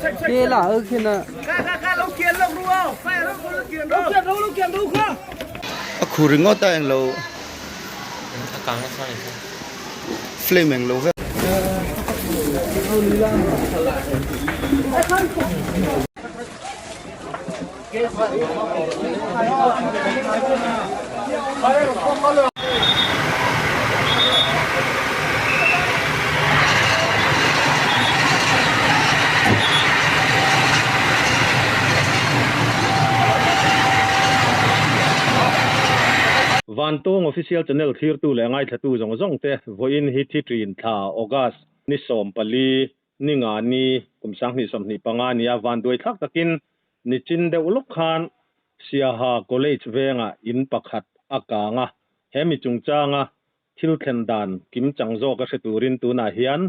A khu ringawt a englo flame englo vek. Vantawng Official Channel thlirtu leh ngaithlatu zawng zawng te vawiin hi thi ṭin thla August ni 14 Ni nga ni kum 2025 nia vanduai thlak takin nichin deuh lawk khan Siaha College vengah in pakhat a kang a, he mi chungchanga thil thlen dan kim chang zawk a hre turin tunah hian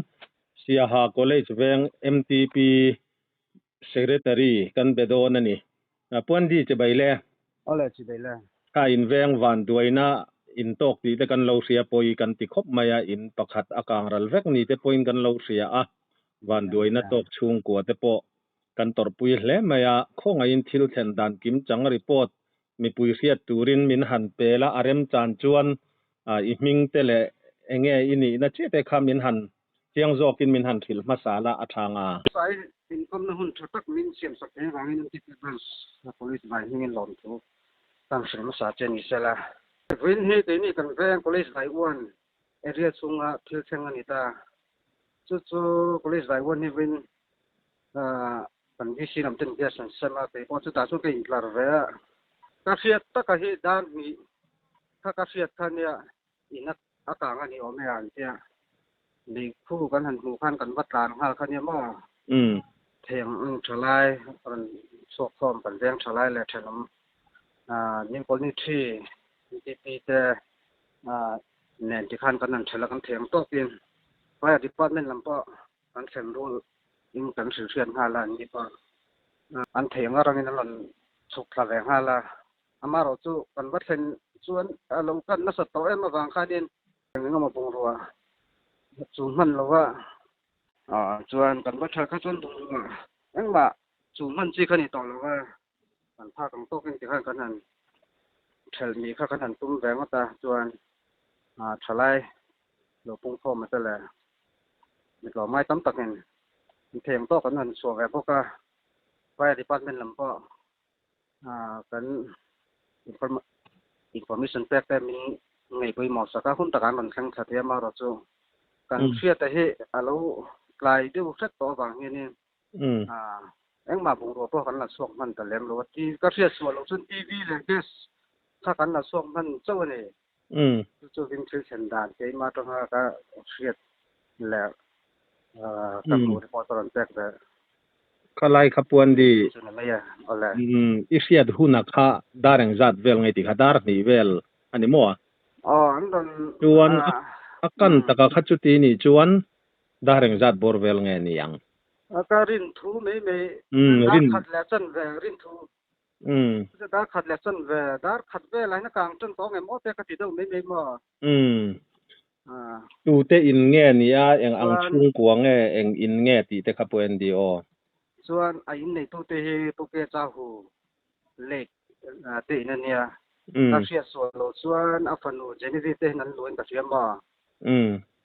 Siaha College veng MTP Secretary kan be dawn a ni. Puandi chibai le. Awle chibai le. Kha in veng vanduaina in tawk tih te kan lo hria pawi kan ti khawp mai a, in pakhat a kang ral vek ni te pawhin kan lo hria a, vanduaina tawk chhungkua te pawh kan tawrhpui hle mai a, khawngaihin thil thlen dan kim chang report mipui hriat turin min han pel a, a remchan chuan i hming te leh enge i nihna chiah te kha min han Chiang zawkin min han hrilh hmasa la a tha nga. Sai inkawmna hun tha tak min siam sak thei avangin MTP Branch Police vai hmingin lawmthu kan hrilh hmasa che ni sela. Vawiin hi keini kan veng College vai uan area chhunga thil thleng a ni ta. Chu chu College vai uan hi vawiin kan VC lam ten gas an sem a, keipawh chutah chuan ka intlar ve a. Ka hriat taka hi dar hnih kha ka hriat kha nia ina A kang a ni awm e an tia. Lei khu kan han hmuh khan kan va tlan nghal kha nia maw? Theng ang tha lai rawn chhuak khawm kan veng tha lai leh thenawm New Colony Three MTP te nen tikhan kan han thelh a kan theng tawkin Fire Department lam pawh kan thlen rul in kan hrilhhriat nghal a an ni pawh an theng arangin an rawn chhuk thla ve nghal a. Amaherawh chu kan va thlen chuan a lo kan nasat tawh em avang khanin eng emaw bungrua chu hman lo va, chuan kan va tha kha chuan bungrua engmah chu hman chi kha ni tawh lo va, kan phak ang tawkin tikhan kan han thelh mi kha kan han tum ve ngawt a, chuan thalai lo pungkhawm a te leh mitlawmngai tam takin theng tawk an han chhuah ve bawk a, Fire Department lam pawh kan information pek te min ngei pawimawh sak a, hun takah an rawn thleng thla thei a, amaherawh chu kan hriata hi a lo tlai deuh hret tawh avang hianin engmah bungrua pawh kan la chhuak hman ta lem lo a, ka hriat suah loh chuan TV leh gas kha kan la chhuak hman chauh a ni. Chu chu vin thil thlen dan keimah atanga ka hriat leh ka hmuh report a rawn pek ve. Khalai kha puan di i hriat huna kha dar engzat vel nge tih kha dar hnih vel a ni maw? Aw an rawn Chuan a kan taka kha chuti nih chuan dar engzat bawr vel nge ni ang? Ka rin thu mai mai dar khat leh chanve rin thu Umm. Dar khat leh chan ve, dar khat vel ah hian a kang tan tawh ngem aw te ka ti deuh mai mai maw? Umm. Tute in nge ni a, eng ang chhungkua nge, eng in nge tih te kha pawh en di aw. Chuan a in neitute hi Pu Ke Chahu Lake te in a nia. Ka hriat sual loh chuan a fanu Genevieve te hian an luh in ka hria maw?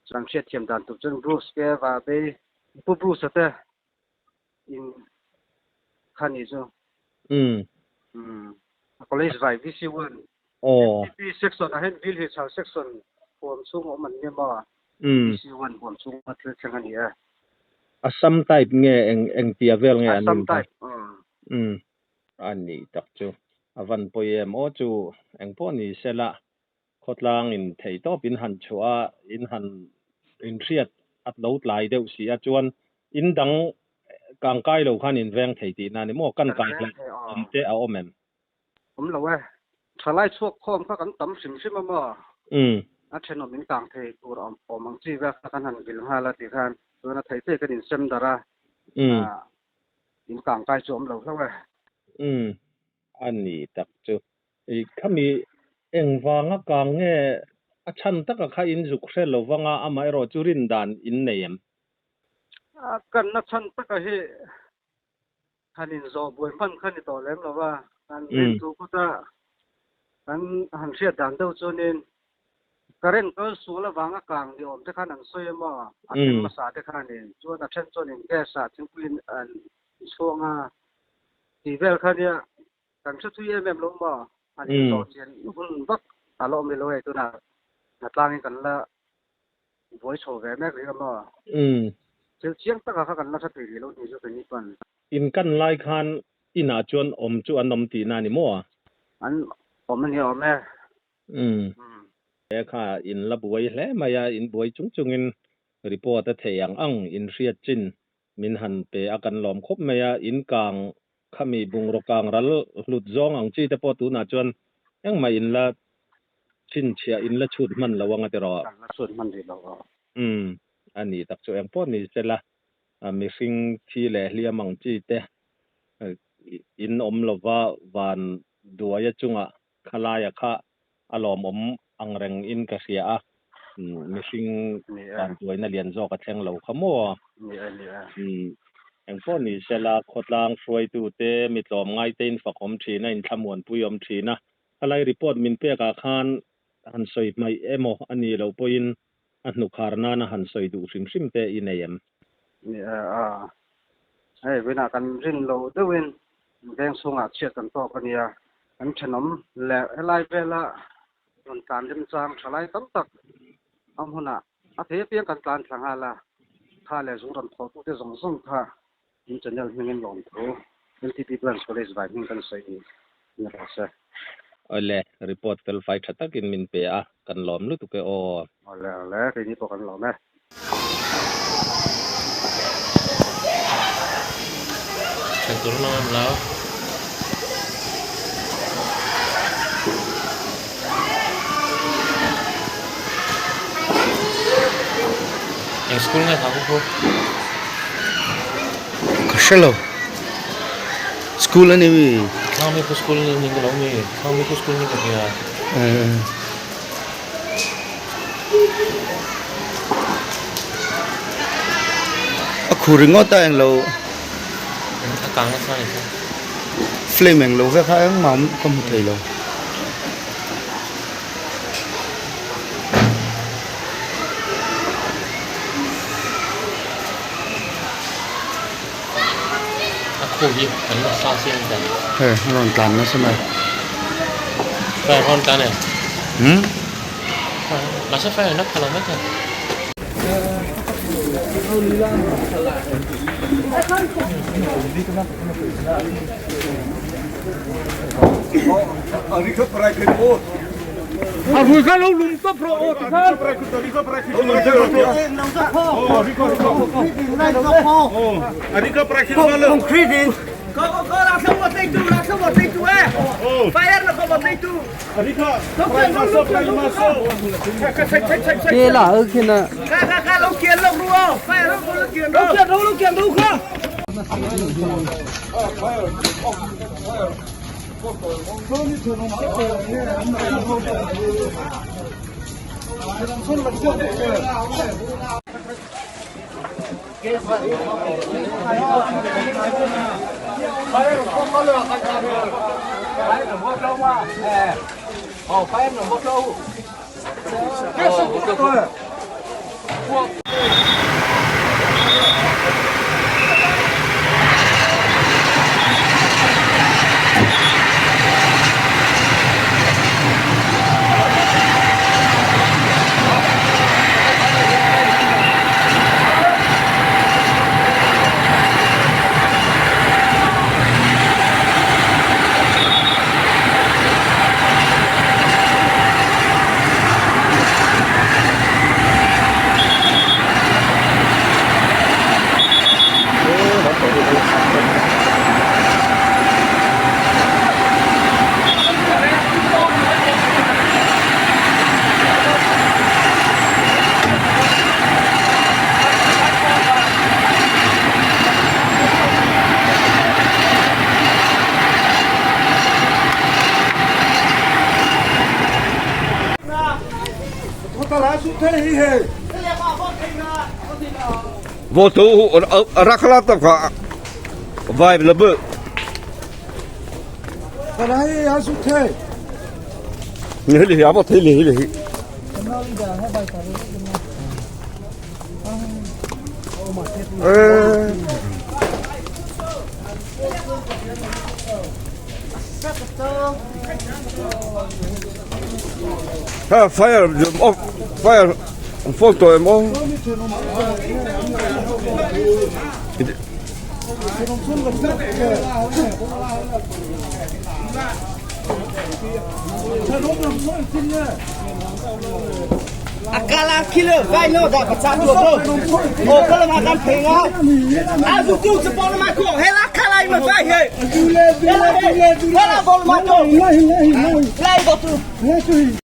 Chuan hriatthiam dan tur chuan Bruce ke va bei Pu Bruce-a te in kha ni chu. Umm. Umm. College vai VC1. Aw. MTP section ah hian Vil hi chhar section huam chhung a awm an nia maw? Umm. VC1 huam chhung a thil thleng a ni e. Assam type nge eng eng tia vel nge an Assam in kha? type. Umm. Umm. A nih tak chu. A van pawi em aw chu eng pawh ni sela Khawtlang in thei tawp in han chhuah a, in han in hriat at lo tlai deuh si a, chuan in dang kang kai lo khan in veng thei tihna a ni maw? Kan kai hlauh awm te a awm em? Awm lo e. Thalai chhuak khawm kha kan tam hrim hrim a maw? Umm. A thenawm in kang thei tur a awm ang chi vek kha kan han vil nghal a tih khan chuan a thei thei kan in sem darh a, in kang kai chu awm lo hlauh e. Umm. A ni tak chu. I khami engvanga kang nge a chhan taka kha in zuk hre lo vanga amaherawh chu rin dan in nei em? A kanna chhan taka hi Han inzawh buai hman kha ni tawh lem lo va, kan rin thu kawta kan han hriat dan deuh chuanin current kal sual avanga kang ni awm te khan an sawi a maw, a then hmasa te khanin chuan a then chuanin gas ah thingpui an chhuang a tih vel kha nia kan hre thui em em lo maw, han inzawh chian hun vak a la awm rih lo hei tunah hnatlangin kan la Buai chho ve mek rih a maw? Thil chiang takah kha kan la hre thei rih lo tih chu kei ni pawn. In kan lai khan inah chuan awm chu an awm tihna a ni maw? An awm a ni awm e. He kha in la buai hle mai a, in buai chung chungin report a thei ang ang in hriat chin min han pe a kan lawm khawp mai a, in kang khami bungraw kang ral hlut zawng ang chi te pawh tunah chuan engmah in la chhinchhiah in la chhut hman lo ang a ti rawh. Kan la chhut hman rih lo aw. Umm a ni tak chu engpawh ni sela mihring thi leh hliam ang chi te in awm lova van duaia chungah khalaia kha a lawmawm ang reng in ka hria a, mihring vantuaina lian zawk a thleng lo kha maw? Engpawh ni sela khawtlang hruaitute mi tlawmngaite in fakawm thin a, inthlamuanpui awm thin a, khalai report min pek ah khan han sawi hmaih emaw a nih loh pawhin a hnukhar nana han sawi duh hrim hrim te i nei em? Ni e a, hei vawiinah kan rin lo deuhin veng chhungah chhiat kan tawk a nia, kan thenawm leh helai vela rawn tlan remchang tha lai tam tak a hmunah a thei apiang kan tlan thla nghal a, kha leh zung rawn thawhtute zawng zawng kha in channel hmingin lawmthu LTP Branch College vai hming kan sawi ni rawh se. Awle, report fel fai tha takin min pe a, kan lawm lutuk e aw. Awle awle, keini pawh kan lawm e. Thlen tur an awm em lo? Eng school nge kha khu? Ka hre lo. School a ni mi? Khang mi khu school ni ka lo mi. Khang mi khu school ni ka hria. A khu ringawt a englo. A kang nasa ni chu. Flame englo vek a engmah ka hmu thei lo. A khu hi an nasa si ang ta. Hei a rawn tlan nasa mai. Fire rawn tlan em? Hmm? Mahse fire na pha lo mai thei. Vibe Ha fire off fire fall tawh em aw.